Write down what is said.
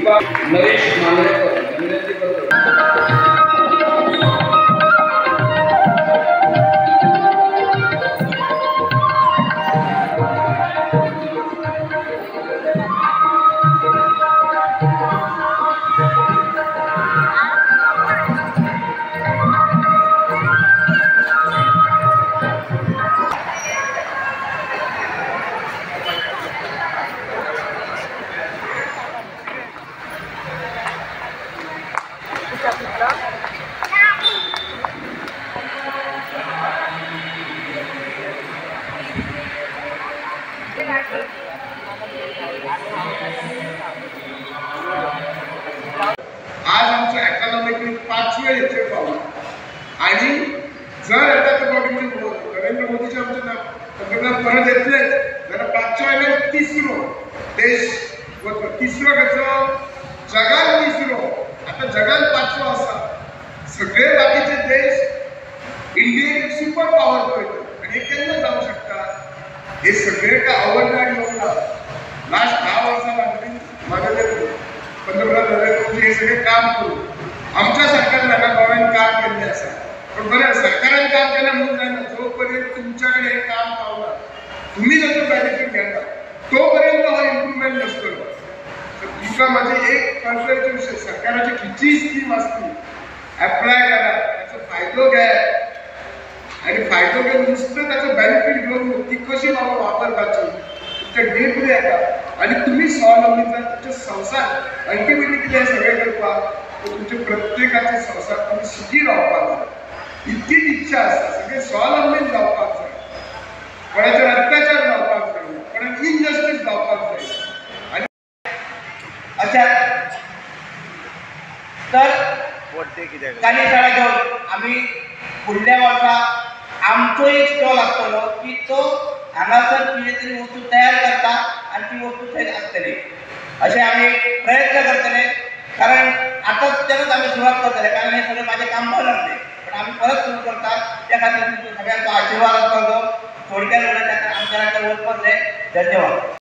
दीपा नरेश मांद्रेकर विनंती करतो. आज आमचं इकॉनॉमिकली 5व्या हेचेर पावला आणि जर आता नरेंद्र मोदीचे आमचे पंतप्रधान परत येतलेच जाल्यार 5व्या वयल्यान तिसरो देश वतलो. तिसरो कसो जगान तिसरो, आतां जगान 5वो आसा. सगळे बाकीचे देश इंडियेक सुपर पावर पळयतात आनी हे केन्ना जावंक शकता? हे सगळे काय ओव्हरनायट येवंक ना. लास्ट 10 वर्सां लागली माननीय पंतप्रधान नरेंद्र मोदी हे सगळे काम करून आमच्या सरकारान हांगा गोव्यान काम केल्लें आसा. पण बरें सरकारान काम केलें म्हणून जायना, जो पर्यंत तुमच्या कडेन हें काम पावना, तुमी ताचो बेनिफीट घेना तोपर्यंत हो इम्प्रुवमेंट नासतलो. तर तुमकां म्हाजें एक कल्चराचे विशय, सरकाराची खंयचीय स्कीम आसली एप्लाय करा, ताचो फायदो घेयात आनी फायदो घेवन नुस्तें ताचो बेनिफीट घेवन ती कशी बाबा वापरपाची तुमच्या डे टू डे येता आनी तुमी स्वावलंबी जावन तुमचे संवसार अल्टिमेटली कितें हें सगळें करपाक तर तुमचे प्रत्येकाचे संवसार तुमी सुखी रावपाक जाय, इतकीच इच्छा आसा. सगळे स्वावलंबीन जावपाक जाय, कोणाचेर अत्याचार जावपाक जायना, कोणाक इनजस्टीस जावपाक जायना. आनी अशा तर कार्यशाळा घेवन आमी फुडल्या वर्सा आमचो एक स्टॉल आसतलो की तो हांगासर कितें तरी वस्तू तयार करता आनी ती वस्तू थंय आसतली अशें आमी प्रयत्न करतले. कारण आतांच्यानूच आमी सुरवात करतले, कारण हें सगळें म्हाजें काम बंद आसलें, पण आमी परत सुरू करतात. त्या खातीर तुमचो सगळ्यांचो आशिर्वाद आसपाक जाय. थोडक्यात उलयता आमच्या वचपाक जाय. धन्यवाद.